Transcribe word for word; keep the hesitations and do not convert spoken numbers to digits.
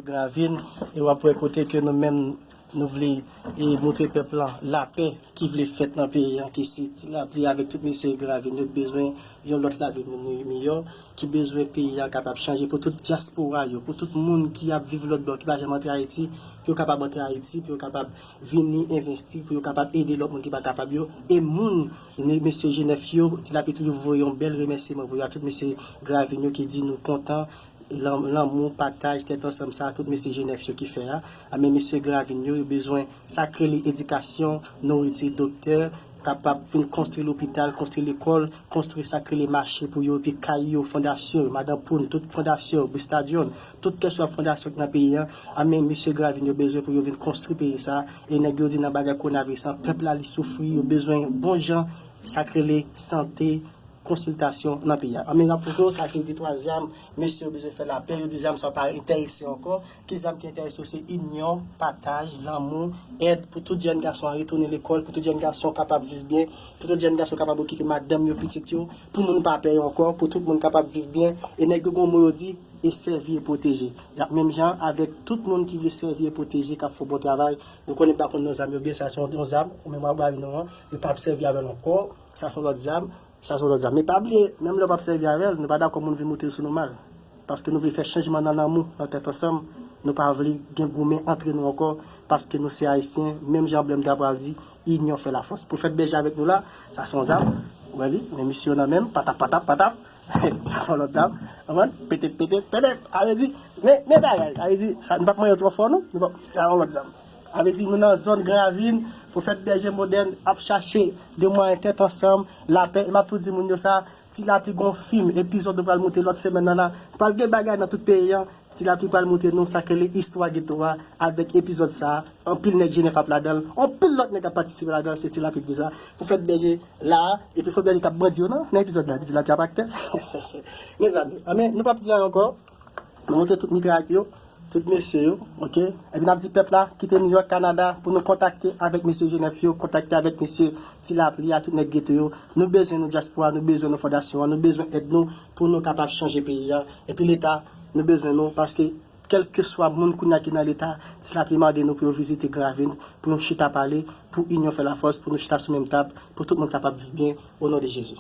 Gravin, e w ap wè kote ke nou menm nou vle e montre pèp lan lapè ki vle fèt nan peyi an, ki se Ti Lapli avèk tout mesye Gravin yo bezwen yon lòt lavi miyò, ki bezwen peyi a kapab chanje pou tout dyaspora yo, pou tout moun ki ap viv lòt bò, ki pa janm antre Ayiti, pou yo kapab antre Ayiti, pou yo kapab vini envesti, pou yo kapab ede lòt moun ki pa kapab yo. E moun, mesye G nèf yo, Ti Lapli toujou voye yon bèl remèsiman pou yo, a tout mesye Gravin yo ki di nou kontan, lan- lanmou, pataj, tèt ansanm sa, tout mesye G nèf yo ki fè a. A men mesye Gravin yo, yo bezwen sa k rele edikasyon, nouriti, doktè, kapab vin konstwi lopital, konstwi lekòl, konstwi sa k rele mache pou yo, epi kay yo, fondasyon yo, Madan Poun, tout fondasyon yo, Bistadion, tout kèswa fondasyon ki nan peyi an, a men mesye Gravin yo bezwen pou yo vin konstwi peyi sa, e nèg yo di nan bagay kowonaviris lan, pèp la li soufri, yo bezwen bon jan, sa k rele sante, konsiltasyon nan peyi a. An men nan poto, sa se de twa zam, mesye yo bezwen fè lapè, yo di zam sa pa enterese ankò. Ki zam ki enterese yo? Se inyon, pataj, lanmou, èd pou tout jèn gason an retounen lekòl, pou tout jèn gason kapab viv byen, pou tout jèn gason kapab okipe madanm yo, pitit yo, pou moun pa pè yo ankò, pou tout moun kapab viv byen. E nèg yo gon mo yo di, e sèvi e pwoteje. Y ap menm jan avèk tout moun ki vle sèvi e pwoteje, k ap fè bon travay. Nou konnen pa konn non zam yo byen, sa se yon zam, ou menm w ap bay non an, yo p ap sèvi avè l ankò, sa se yon lòt zam. Sa se yon lòt zam. Men pa bliye, menm lè w p ap sèvi avè l, nou pa dakò moun vin moute l sou nou mal. Paske nou vle fè chanjman nan lanmou, nan tèt ansanm. Nou pa vle gen goumen antre nou ankò, paske nou se Ayisyen, menm jan Blèm ta pral di, inyon fè lafòs. Pwofèt Bèje avèk nou la, sa se yon zam. Ou wè li, men misye yo nan men m, patap, patap, patap. Sa se yon lòt zam. Konprann? Pete, pete, pete. A vle di, men, men bagay. A vle di, sa, nou p ap manyen twò fò, non? Nou p ap, sa se yon lòt zam. A vle di nou nan zòn Gran Ravin, Pwofèt Bèje Modèn ap chache de mwayen tèt ansanm, lapè, e m ap tou di moun yo sa, Ti Lapli gon fim, epizòd nou pral monte lòt semèn nan la. Pral gen bagay nan tout peyi an, Ti Lapli pral montre nou sa k rele istwa geto a, avèk epizòd sa, anpil nèg G nèf ap ladan l, anpil lòt nèg ap patisipe ladan l, se Ti Lapli k di sa. Pwofèt Bèje la, epi Pwofèt Bèje k ap bandi yo nan, nan epizòd la, Ti Lapli ap aktè. Mezanmi, anben, nou p ap di anyen ankò. Nou montre tout mitrayèt yo, tout mesye yo, oke? Epi n ap di pèp la, kite Nouyòk, Kanada, pou nou kontakte avèk mesye G nèf yo, kontakte avèk mesye Ti Lapli a, tout nèg geto yo. Nou bezwen nou dyaspora, nou bezwen nou fondasyon an, nou bezwen èd nou pou nou kapab chanje peyi a. Epi Leta, nou bezwen nou, paske kèlkeswa moun kounye a ki nan Leta, Ti Lapli mande nou pou yo vizite Gran Ravin, pou nou chita pale, pou inyon fè lafòs, pou nou chita sou menm tab, pou tout moun kapab viv byen, o non de Jezi.